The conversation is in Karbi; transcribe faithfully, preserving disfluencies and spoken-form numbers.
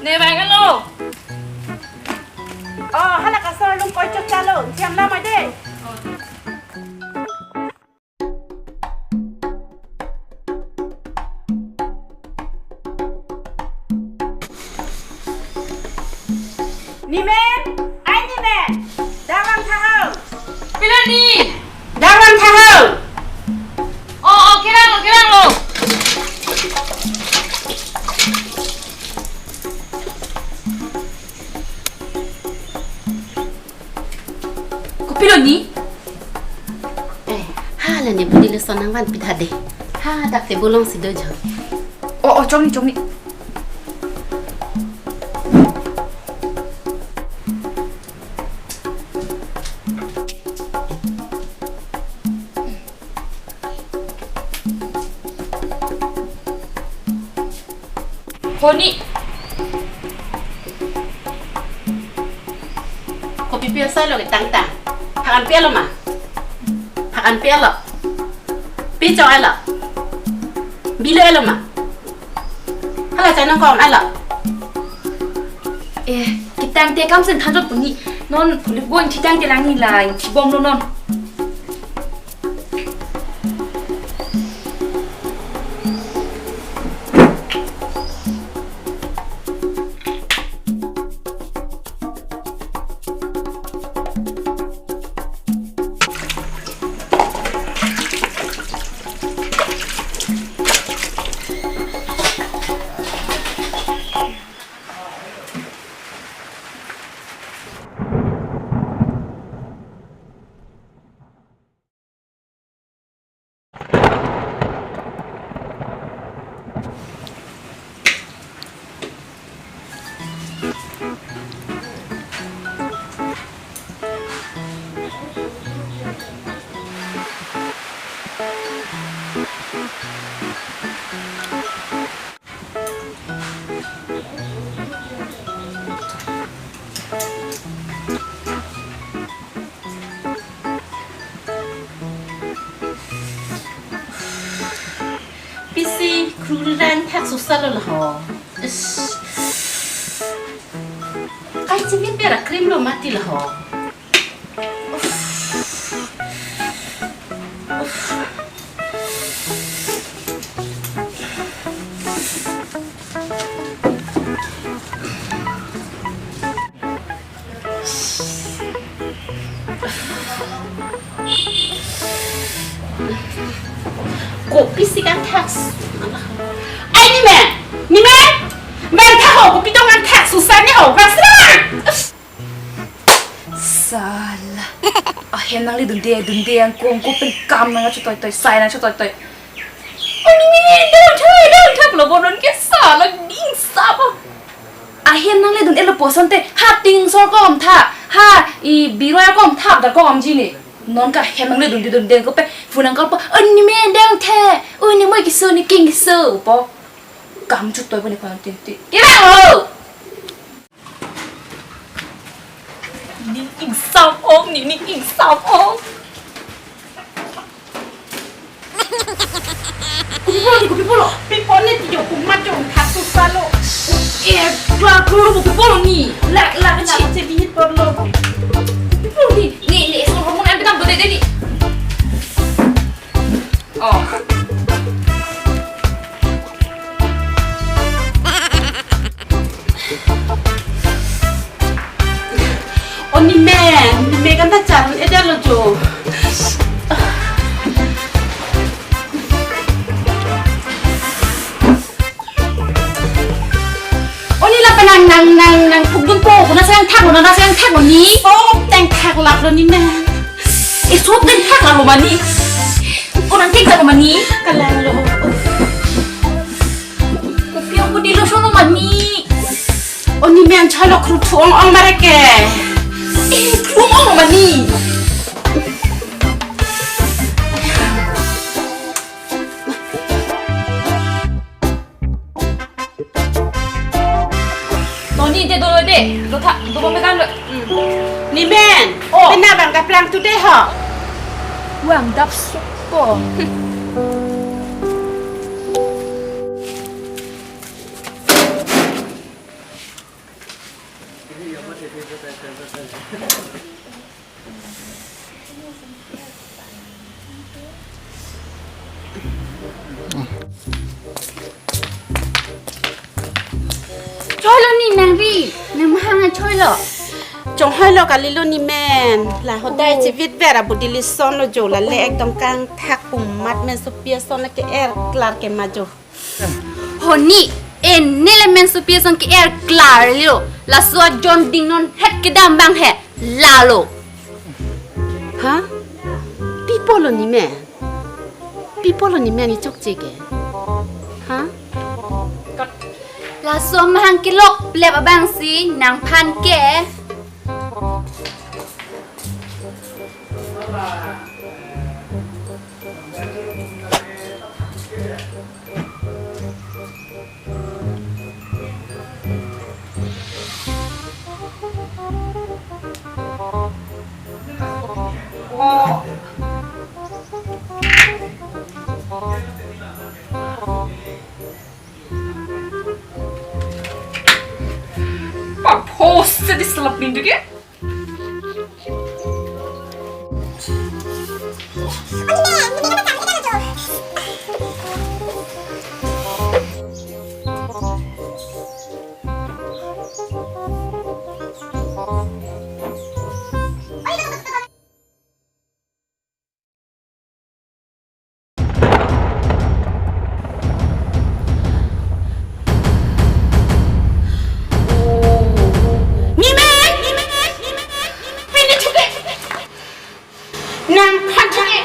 Ne bang lo. Oh, hala kasar lung koi chok chalo. Siam lam ade. Nimen, ai Nimen, dawang tha ho. Pilo ni? Dawang tha ho. Oh, oh, kerang lo, kerang lo. Kopilo ni? Eh, ha, la ne budi lo sonang van pitha de. Ha, dak table along si do jo. Oh, oh, chongni, chongni. Honi. Kopi pi asai lo ketang tang. Phakan pi alo ma? Phakan pi alo? Pi chok alo? Bilo alo ma? Hala chai nangkong alo? Eh, ketang te kam sen thanjot puni. Non phulik bon thi tang te lang ni la, thibom lo non. Pisi kruran thak susalo laho. Ish. Kai chini pera cream lo mati laho. Kopi si kan thak. Ai Nimen, Nimen, men thak ho, kopi tong kan thak susar ni ho, kan sila. Sala. Ahem nangli dunde dunde angkong ko pen kam nang chotoi toi sai nang chotoi toi. Oh, Nimen, dong thoi, dong thak lo bonon ke sala ding saba. Ahem nangli dun elo poson te ha tingsor kom tha, ha i biroi kom tha dar kom ji ni. Non ka ahem nangli dunde dunde ko pe phone nang call po. Oh, Nimen dong the. Oh, ni moi kiso ni king kiso po. Kam chotoi po ni phone tin ti. Kira lo. Ning ingsam ong, ning, ning ingsam ong. Kopi pulo ni, kopi pulo. Pi pulo ni tiyo kumat yo thak susalo. Eh, klar klar kopi pulo ni. Lak, lak, lak, che bihit pulo. Kopi pulo ni, ni, ni, so hormon am bitam bode de ni. Oh. Oh, Nimen, Nimen kan ta charun ejalo jo. Oh, ni la penang nang nang nang pukdun po, kuna sayang thak, kuna sayang thak ni. Oh, teng thak lap lo Nimen. Eh, sup teng thak lap lo mani. Orang kek lap lo mani. Kalang lo. Kopi aku di lo sono mani. Oh, Nimen chalo kru thu ong ong mare ke. Eh, kru ong ong mani. Toni te dolo de, do tha, do bombe kan lo. Nimen, oh. Pina bang kaplang tu de ho. Wang dap suko. Cholo ni nangri, nangmahang choilo. Chonghoi lo kalilo ni men. La hodai chivit vera budi lison lo jo la le ekdom kangthak pumat men sopi ason le ke-er klar ke ma jo. Honi, ene le men sopi ason ke-er klar lo. Laso ajon ding non het kedam abang he. Lalo. Ha? Pi pulo ni men? Pi pulo ni men ichok cheke? Ha? Laso mahang kelok plep abang si nangphan ke. Paphos jadi selap pintu ke? Ni men, ni men, ni men, ni men, pini chute. Nangphan chute,